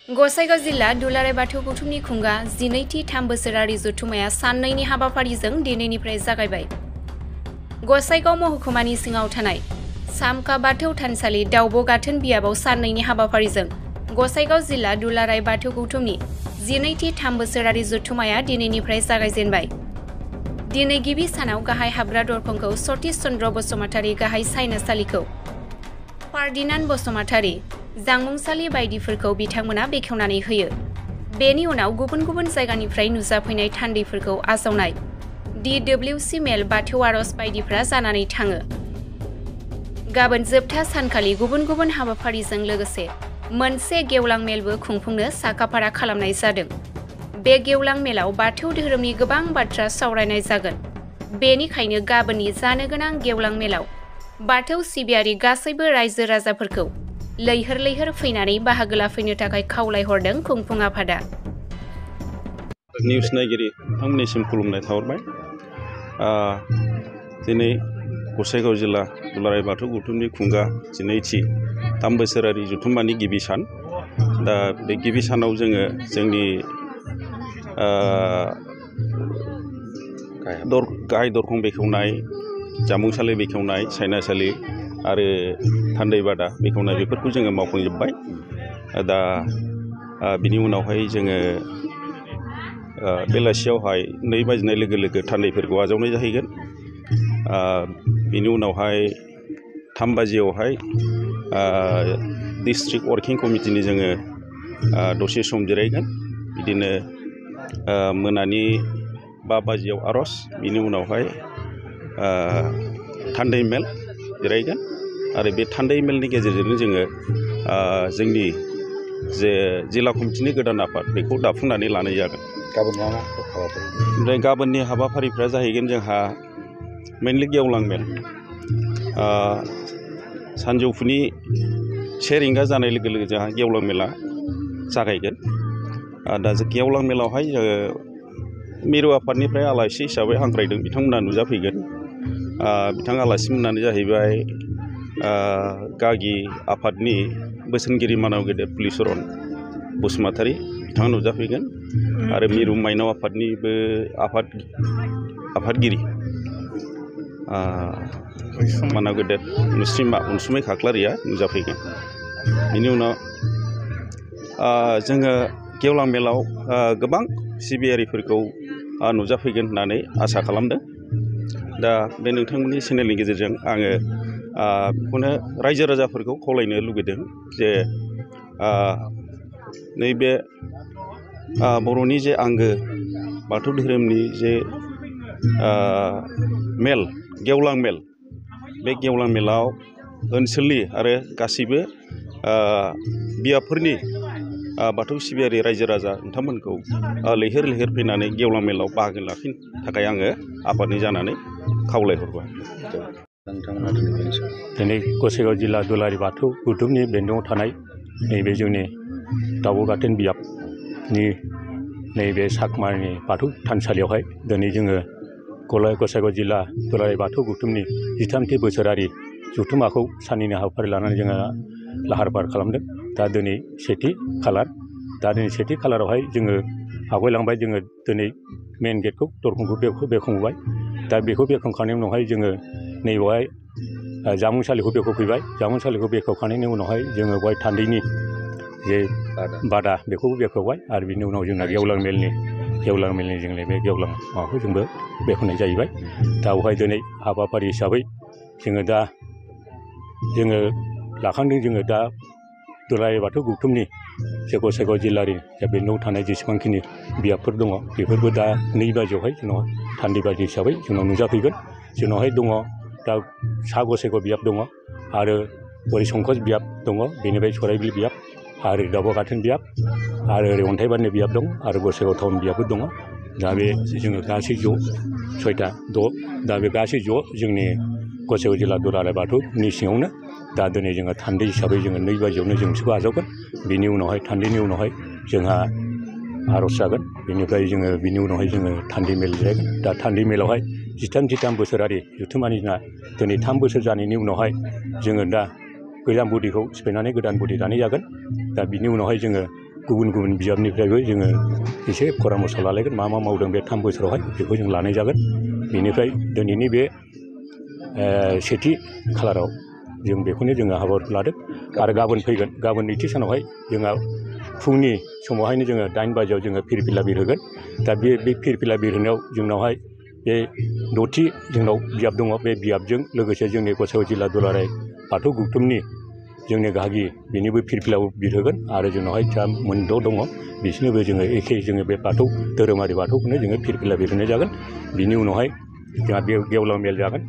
गसाइगाव जिल्ला दुलाराय बाथौ गौथुमनि खुंगा 12थि 3 बोसोरारि जथुम्माया साननैनि हाबाफारिजों दिनैनिफ्राय जागायबाय। गसाइगाव महकुमानि सिङाव थानाय सामका बाथौ थानसालि दाउब' गाथोन बियाबाव साननैनि हाबाफारिजों गसाइगाव जिल्ला दुलाराय बाथौ गौथुमनि 12थि 3 बोसोरारि जथुम्माया दिनैनिफ्राय जागायजेनबाय। दिनै गिबि सानाव गाहाय हाबग्रा दरखंखौ सतीश चन्द्र बसुमतारी गाहाय सायनासालिखौ फार्दिनान्द बसुमतारी जामुंसालि बायदिफोरखौ बिथांमोना बेखेवनानै होयो। बेनि उनाव गुबुन गुबुन जायगानिफ्राय नुजाफैनाय थान्दैफोरखौ आजावनाय DWC मेल बाथौ आरज बायदिफ्रा जानानै थाङो। गाबोन जोबथा सानखालि गुबुन गुबुन हाबाफारिजों लोगोसे मोनसे गेवलां मेलबो खुंफुंनो साखाफारा खालामनाय जादों। बे गेवलां मेलाव बाथौ धोरोमनि गोबां बाथ्रा सावरायनाय जागोन। बेनिखायनो गाबोननि जानो गोनां गेवलां मेलाव बाथौ सिबियारि गासैबो रायजो राजाफोरखौ लैहोर लैहोर फैनानै बाहागो लाफैनो थाखाय खावलायहरदों खुंफुं आफादा। निउस नायगिरि बिथांमोननिसिम खुलुमनाय थाहरबाय। दिनै गसाइगाव जिल्ला दुलाराय बाथौ गौथुमनि खुंगा 12थि 3 बोसोरारि जथुम्मानि गिबि सान। दा बे गिबि सानाव जोङो जोंनि गाहाय दरखं बेखेवनाय, जामुंसालि बेखेवनाय, सायनासालि आरो थान्दै बादा बेखेवनाय बेफोरखौ जोङो मावफुंजोब्बाय। दा बिनि उनावहाय जोङो बेलासियावहाय 2 बाजिनाय लोगो लोगो थान्दैफोरखौ आजावनाय जाहैगोन। बिनि उनावहाय 3 बाजियावहाय डिस्ट्रिक्ट वर्किं कमिटिनि जोङो दसे सम जिरायगोन। बिदिनो मोनानि 5 बाजियाव आर'ज, बिनि उनावहाय थान्दै मेल जिरायगोन आरो बे थान्दै मेलनि गेजेरजोंनो जोङो जोंनि जे जिल्ला कमिटिनि गोदान आफाद बेखौ दाफुंनानै लानाय जागोन। ओमफ्राय गाबोननि हाबाफारिफ्रा जाहैगोन जोंहा मेनलि गेवलां मेल। सानजौफुनि 1 रिंगा जानाय लोगो लोगो जोंहा गेवलां मेला जागायगोन। दा गेवलां मेलावहाय मिरु आफादनिफ्राय आलासि हिसाबै हांख्रायदों, बिथांमोना नुजाफैगोन। बिथां आलासिमोनानो जाहैबाय गागि आफादनि बोसोनगिरि मानाव गेदेर पुलिचरन बसुमतारी, बिथाङा नुजाफैगोन। आरो मिरु माइनाव आफादनिबो आफादगिरि मानाव गेदेर मुस्रिमा अनसुमै खाख्लारिया नुजाफैगोन। बिनि उनाव जोङो गेवलां मेलाव गोबां सिबियारिफोरखौ नुजाफैगोन होननानै आसा खालामदों। दा बे नोंथांमोननि चेनेलनि गेजेरजों आङो बेखौनो रायजो राजाफोरखौ खावलायनो लुगैदों जे नैबे बर'नि जे आंगो बाथौ धोरोमनि जे मेल, गेवलां मेल, बे गेवलां मेलाव ओनसोलनि आरो गासैबो बियाबफोरनि बाथौ सिबियारि रायजो राजा नोंथांमोनखौ लैहोर लैहोर फैनानै गेवलां मेलाव बाहागो लाफैनो थाखाय आङो आफादनि जानानै खावलायहरबाय। दिनै गसाइगाव जिल्ला दुलाराय बाथौ गौथुमनि बेन्दोङाव थानाय नैबे जोंनि दाउब' गाथोन बियाबनि नैबे साकमानि बाथौ थानसालियावहाय दिनै जोङो गसाइगाव जिल्ला दुलाराय बाथौ गौथुमनि 13थि बोसोरारि जथुम्माखौ साननैनि हाबाफारि लानानै जोङो लाहार फाहार खालामदों। दा दिनै सेथि खालार। दा दिनै सेथि खालारावहाय जोङो आवगायलांबाय। जोङो दिनै मेन गेटखौ दरखंखौ बेखेवबाय। दा बेखौ बेखेवखांनायनि उनावहाय जोङो नैबेवहाय जामुंसालिखौ बेखेवफैबाय। जामुंसालिखौ बेखेवखांनायनि उनावहाय जोङो बेवहाय थान्दैनि जे बादा बेखौबो बेखेवबाय। आरो बिनि उनाव जोंना गेवलां मेलनि जोंनि बे गेवलां माबाखौ जोंबो बेखेवनाय जाहैबाय। दा बेवहाय दिनै हाबाफारि हिसाबै जोङो लाखांदों। जोङो दा दुलाराय बाथौ गौथुमनि जे गसाइगाव जिल्लानि बेन्दोङाव थानाय जेसेबांखिनि बियाबफोर दङ, बेफोरबो दा 2 बाजियावहाय जोंनाव थान्दै बादि हिसाबै जोंनाव नुजाफैगोन। जोंनावहाय दङ दा सा गसाइगाव बियाब दङ, आरो ओरै संकस बियाब दङ, बेनिफ्राय सराइबिल बियाब, आरो दाउब' गाथोन बियाब, आरो ओरै अन्थाइबारिनि बियाब दङ, आरो गसाइगाव टाउन बियाबबो दङ। दा बे जोङो गासै ज' 6टा 6 दा बे गासै ज' जोंनि गसाइगाव जिल्ला दुलाराय बाथौनि सिङावनो दा दिनै जोङो थान्दै हिसाबै जोङो 2 बाजियावनो जों बिसोरखौ आजावगोन। बिनि उनावहाय थान्दैनि उनावहाय जोंहा आर'ज जागोन। बेनिफ्राय जोङो बिनि उनावहाय जोङो थान्दै मेल जिरायगोन। दा थान्दै मेलावहाय 13थि 3 बोसोरारि जथुम्मानि दिना दिनै 3 बोसोर जानायनि उनावहाय जोङो दा गोजाम बडिखौ सिफायनानै गोदान बडि दानाय जागोन। दा बिनि उनावहाय जोङो गुबुन गुबुन बिजाबनिफ्रायबो जोङो एसे परामर्श लालायगोन मा मा मावदों बे 3 बोसोरावहाय बेखौ जों लानाय जागोन। बेनिफ्राय दिनैनि बे सेथि खालाराव जों बेखौनो जोङो हाबाफारि लादों आरो गाबोन फैगोन गाबोन नैथि सानावहाय जोंहा फुंनि समावहायनो जोङो 8 बाजियाव जोङो फिरफिला बिरहोगोन। दा बे फिरफिला बिरहोनायाव जोंनावहाय बे 6थि जोंनाव बियाब दङ। बे बियाबजों लोगोसे जोंनि गसाइगाव जिल्ला दुलाराय बाथौ गौथुमनि जोंनि गागि बेनिबो फिरफिलाव बिरहोगोन आरो जोंनावहाय जा 6 दङ बिसोरनोबो जोङो एखे जोङो बे बाथौ धोरोमारि बाथौखौनो जोङो फिरफिला बिरहोनाय जागोन। बिनि उनावहाय जोंहा गेवलां मेल जागोन।